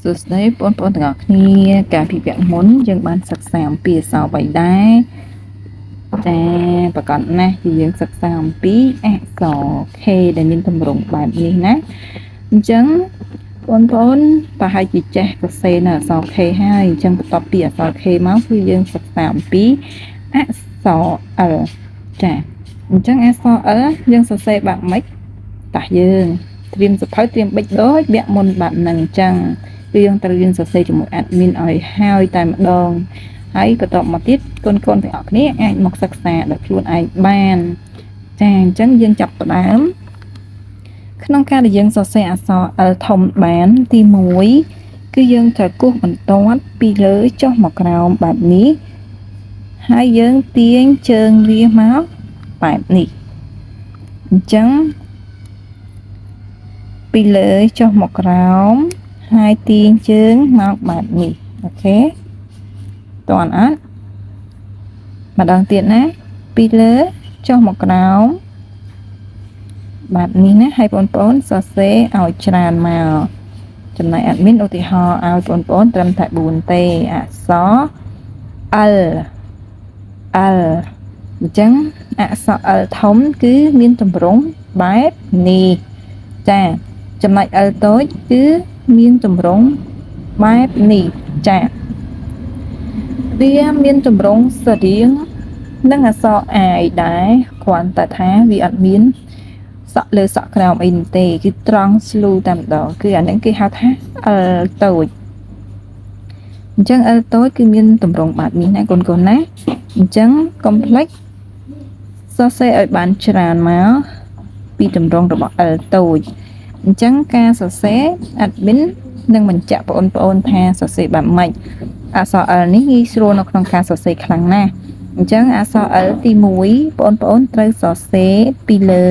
សួស្តីបងប្អូនទាំងអស់គ្នាកាលពីវគ្គមុនយើងបានសិក្សាអំពីអក្សរបីដែរចាប្រកបណាស់គឺយើងសិក្សាអំពីអក្សរ K ដែលមានទម្រង់បែបនេះណាអញ្ចឹងបងប្អូនប្រហែលជាចេះសរសេរនៅអក្សរ K ហើយអញ្ចឹងបន្ទាប់ពីអក្សរ K មកគឺយើងសិក្សាអំពីអក្សរ L ចាអញ្ចឹងអក្សរ L យើងសរសេរបែបម៉េចតោះយើងត្រៀមសៀវភៅត្រៀមប៊ិចដូចវគ្គមុនបែបហ្នឹងអញ្ចឹង គឺយើងត្រូវរៀនសរសេរជាមួយ admin ឲ្យហើយតែម្ដងហើយបន្ទាប់មកទៀតកូនកូនទាំងអស់គ្នាអាចមកសិក្សាដោយខ្លួនឯងបានចាអញ្ចឹងយើងចាប់ផ្ដើមក្នុងការដែលយើងសរសេរអក្សរ L ធំបានទី1គឺយើងត្រូវគូសបន្ទាត់ពីលើចុះមកក្រោមបែបនេះហើយយើងទាញជើងវាមកបែបនេះអញ្ចឹងពីលើចុះមកក្រោម ហើយទាញជើងមកបែបនេះOK តន់អត់ម្ដងទៀតណាពីលើចុះមកក្រោមបែបនេះណាហើយបងប្អូនសរសេរឲ្យច្រើនមកចំណែក admin ឧទាហរណ៍ឲ្យបងប្អូនត្រឹមតែ4ទេអក្សរ L L អញ្ចឹងអក្សរ L ធំគឺមានទម្រង់បែបនេះចាចំណែក L តូចគឺមានទម្រង់បែបនេះចាវាមានទម្រង់ស្រដៀងនឹងអក្សរ I ដែរគ្រាន់តែថាវាអត់មានសក់លើសក់ក្រោមអីនោះទេគឺត្រង់ស្លូតែម្ដងគឺអាហ្នឹងគេហៅថា L តូចអញ្ចឹង L តូចគឺមានទម្រង់បែបនេះណាកូនកូនណាអញ្ចឹងកុំភ្លេចសរសេរឲ្យបានច្រើនមកពីទម្រង់របស់ L តូចអញ្ចឹងការសរសេរ admin នឹងបញ្ជាក់បងប្អូនថាសរសេរបែបម៉េចអក្សរ L នេះងាយស្រួលនៅក្នុងការសរសេរខ្លាំងណាស់អញ្ចឹងអក្សរ L ទី1បងប្អូនត្រូវសរសេរពីលើ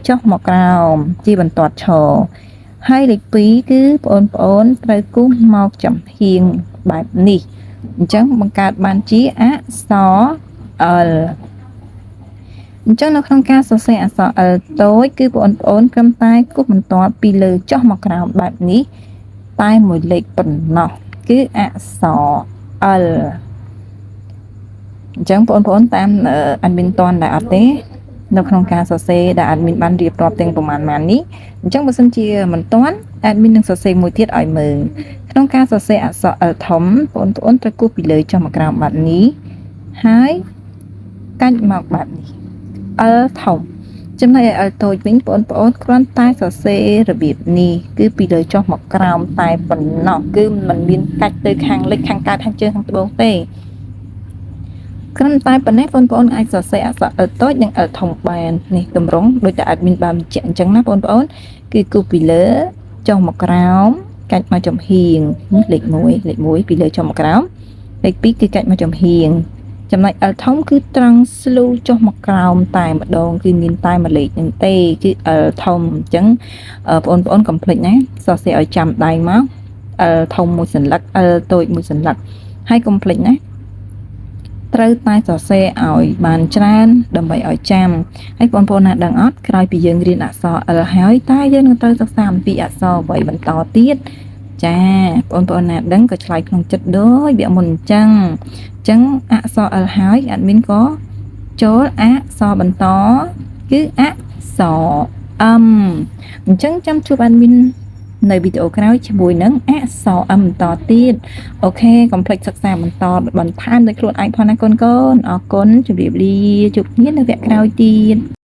ចុះមកក្រោមជាបន្ទាត់ឈរហើយលេខ2គឺបងប្អូនត្រូវគូសមកចំហៀងបែបនេះអញ្ចឹងបង្កើតបានជាអក្សរ L អញ្ចឹងនៅក្នុងការសរសេរអក្សរ L តូចគឺបងប្អូនត្រឹមតែគូសបន្ទាត់ពីលើចុះមកក្រោមបែបនេះតែមួយលេខប៉ុណ្ណោះគឺអក្សរ L អញ្ចឹងបងប្អូនតាម admin តនដែរអត់ទេនៅក្នុងការសរសេរដែល admin បានរៀបរាប់ទាំងប្រមាណម៉ាននេះអញ្ចឹងបើសិនជាមិនទាន់ admin នឹងសរសេរមួយទៀតឲ្យមើលក្នុងការសរសេរអក្សរ L ធំបងប្អូនត្រូវគូសពីលើចុះមកក្រោមបែបនេះហើយកាច់មកបែបនេះ L ធំចំណែកឯ L តូចវិញបងប្អូនគ្រាន់តែសរសេររបៀបនេះគឺពីលើចុះមកក្រោមតែប៉ុណ្ណោះគឺมันមានកាច់ទៅខាងលិចខាងកើតខាងជើងខាងត្បូងទេគ្រាន់តែប៉ុណ្ណេះបងប្អូនអាចសរសេរអក្សរ L តូចនិង L ធំបាននេះតម្រង់ដូចតែ admin បានបញ្ជាក់អញ្ចឹងណាបងប្អូនគឺគូសពីលើចុះមកក្រោមកាច់មកចំហៀងលេខ1លេខ1ពីលើចុះមកក្រោមលេខ2គឺកាច់មកចំហៀងចំណែក L ធំគឺត្រង់ស្លូចុះមកក្រោមតែម្ដងគឺមានតែមួយលេខនឹងទេគឺ L ធំអញ្ចឹងបងប្អូនកុំភ្លេចណាសរសេរឲ្យចាំដៃមក L ធំមួយសន្លឹក L តូចមួយសន្លឹកហើយកុំភ្លេចណាត្រូវតែសរសេរឲ្យបានច្រើនដើម្បីឲ្យចាំហើយបងប្អូនណាដឹងអត់ក្រោយពីយើងរៀនអក្សរ L ហើយតើយើងនឹងត្រូវសិក្សាអំពីអក្សរអ្វីបន្តទៀតចាបងប្អូនណាដឹងក៏ឆ្លើយក្នុងចិត្តដូចវគ្គមុនអញ្ចឹងអញ្ចឹងអក្សរ L ហើយ admin ក៏ចូលអក្សរបន្តគឺអក្សរ M អញ្ចឹងចាំជួប admin នៅវីដេអូក្រោយជាមួយនឹងអក្សរ M បន្តទៀត OK កុំភ្លេចសិក្សាបន្តបន្ថែមដោយខ្លួនឯងផងណាកូនកូនអរគុណជម្រាបលាជួបគ្នានៅវគ្គក្រោយទៀត។